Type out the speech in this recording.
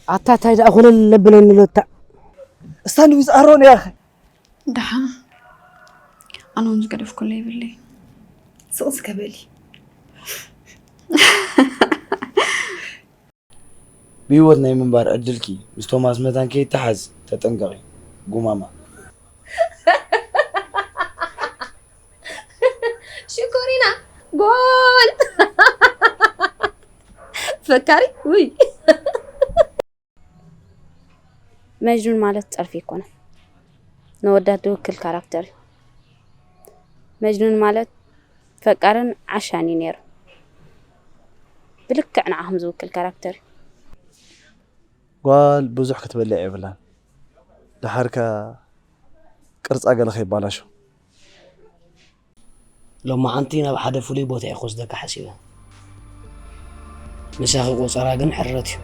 ኣታ ታይ ደኣ ኮለል ለብለኒ ሎታ። استني بس أرون يا أخي. ደሓ ኣነ እውን ዝገደፍኩሉ የብለይ። ስቕ እስከ በሊ። ብህይወት ናይ ምንባር ዕድልኪ ምስ ቶማስ መታን ከይተሓዝ ተጠንቀቒ ጉማማ። ሽኮሪና ጎል ፈካሪ ውይ መጅኑን ማለት ጸርፊ ኣይኮነን፣ ነወዳት ዝውክል ካራክተር እዩ። መጅኑን ማለት ፈቃርን ዓሻን እዩ ነይሩ። ብልክዕ ንዓኹም ዝውክል ካራክተር እዩ። ጓል ብዙሕ ክትበልዕ የብላን። ደሓርከ ቅርጻ ገለ ከይባላሾ። ሎማዓንቲ ናብ ሓደ ፍሉይ ቦታ እየ ክወስደካ ሓሲበ። ምሳኺ ቆጸራ ግን ሕረት እዩ።